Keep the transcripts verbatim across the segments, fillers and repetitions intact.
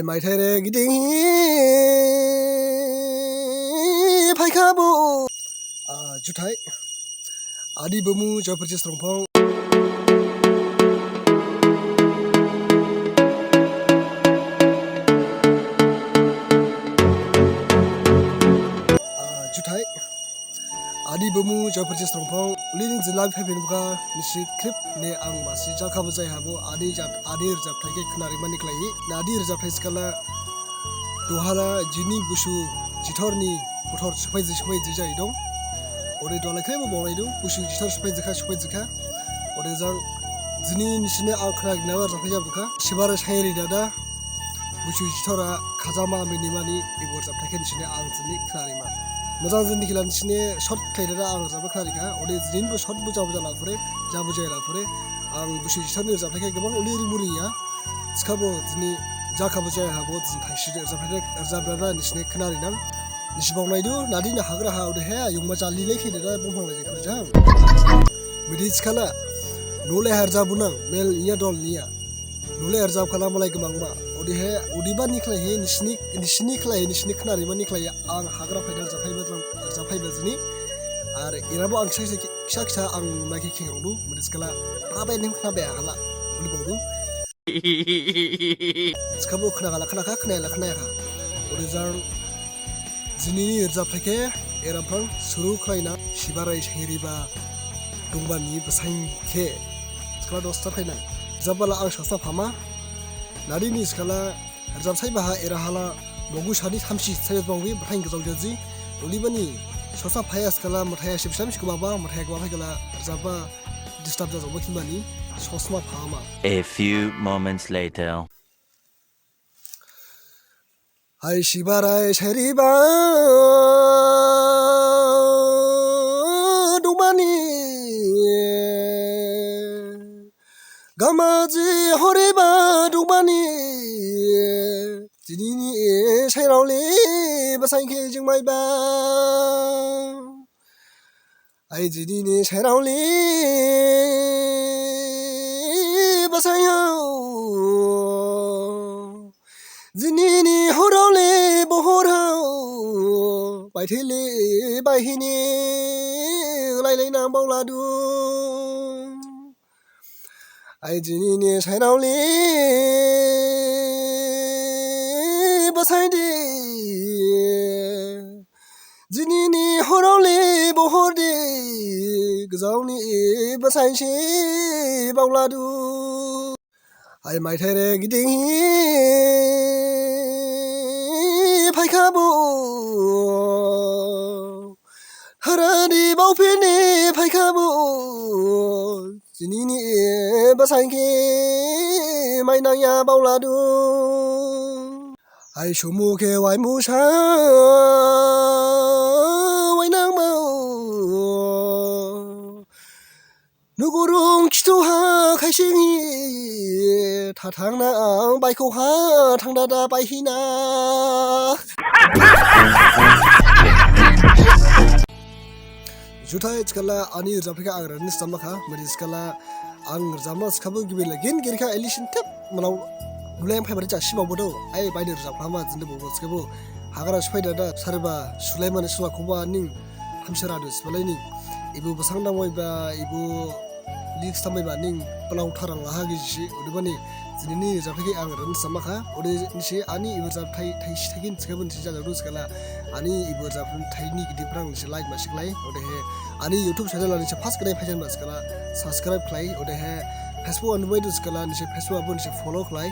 Maithai re giding hi phaikhabo. Ah, juthai. Ani bumu Joypurjit Strongphang. Ah, juthai. Ani bumu Joypurjit Strongphang, ulini jila phaiphaiba nisi khrip ne ang masi jakhabo jai habo, ani jat, ani rajabthai khe khnarimani khlaihi, nadi rajabthai skala, duhala jini Busu jithorni phuthor sophaiji sophaiji jai dong. Ode duhala khrebo baolai dong, Busu jithor sophaijikha sophaijikha. Ode jang jini nisine ang khnarinaba rajabthai jabukha, Sibrai Sainri dada, Busu jithora khajama minimani ebo rajabthai khe nisine ang jini khnarima. Mojang jini khila nisine short khlaidada ang rajabba khnarikha. Ode jini bo short bo jabo jalaphure, jabo jalaphure. Ang Busu jithorni rajabthai khe gabang uli rimuriya. Thikhabo jini jakhabo jai habo jini thaisi rajabthai rajabdada nisine khnarinang. Nisi baonaidu, nadini hagra ha odehe, yungma jali lai khe dada bongphang lai jai khe jang. Bidi thikhala, nole harjabunang, mel niya dol niya. Nole harjab khala malai gmangma. Odehe, odebani khlaihi, nisini, nisini khlaihi, nisini khnarimani khlaihi, ang hagra phaida rajabphaiba jang, rajabphaiba jini. Ar erabo ang kisa kisa, kisa kisa ang maikhe khengrongdu, bidi thikhala, prabe nim khnabe hala, uli baodu. Thikhabo khnakhala khnakha, khnayala khnayakha. Ode jang, jinini rajabthai khe, eramphang, suru khlaina, Sibrai Sainriba, dongbani basain khe. Thikhala dosta khlaina. Rajabbala ang sosa phama. Nadini thikhala, rajabsaibaha erahala, mogu sani thamsi, sayo bangwi, basain gajao jaji. Odebani, sosa phaya thikhala, mathaya sibsam sikubaba, mathaya gubaba khala, rajabba, disturb jajao bo khimani, sosma phama. A few moments later. Hai Sibrai Sainriba dongbani, gamaji horiba dongbani, jinini sairaoli basain khe jingmaiba. Ai jinini sairaoli basain hao, jinini horaoli bohor hao, baithele baihini, lailai nang baoladu. Ai jinini sairaoli basain de, jinini horaoli bohor de, gajaoni basain se baoladu. Ai maithai re giding hi phaikhabo, harani baophini phaikhabo, jinini basain khe mainangya baoladu. Ai sumu khe waimusa wainangma. Nugurung khithuha khaisinghi, thathangna ang baikhoha thangdada baihina. Juthai thikhala ani rajabthai khe ang rani samakha, mari thikhala ang rajama thikhabo gibi lagin girikha elisin thep manao nulai ang phaibari jasi baobodo, ai baini rajabphama jinde bobo thikhabo hagra sophaidada sarba sulaimani sula khoba ning hamsara du sibalaini ibu basang dangwaiba ibu Lik stambai ba ning plang tharang laha gijisi, odebani jinini rajabthai khe ang rani samakha, ode nisi ani ebo rajabthai thaisi thaigin thikhabo nisi jajaodu thikhala, ani ebo rajabthai ni gidi phrang nisi like masi khlai, odehe ani YouTube channel ha nisi first khlai phaijenba thikhala, subscribe khlai, odehe Facebook ha nubaidu thikhala, nisi Facebook habo nisi follow khlai,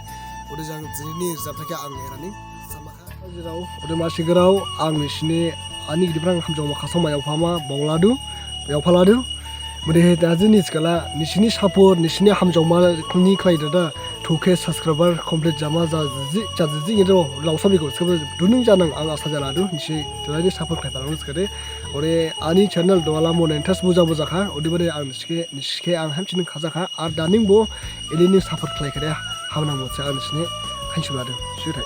ode jang jinini rajabthai khe ang rani samakha. Jirao, ode masi grao, ang nisini ani gidi phrang hamjaoma khasaoma yaophama baoladu, yaophaladu. Mode he da jini thikhala, nisini support, nisini hamjaoma ni khlaidada, two K subscriber complete jama ja jiji, ja jiji, yero laosabiko, subscriber dunung janang ang asa jaladu, nisi thilani support khlaiphalangdu thikhade. Ode ani channel duhala monetize buja bujakha, odebani ang nisikhe, nisikhe ang hamsining khajakha, ar daningbo, elini support khlaikhade, hamnang motse ang nisini khainsuladu, juthai.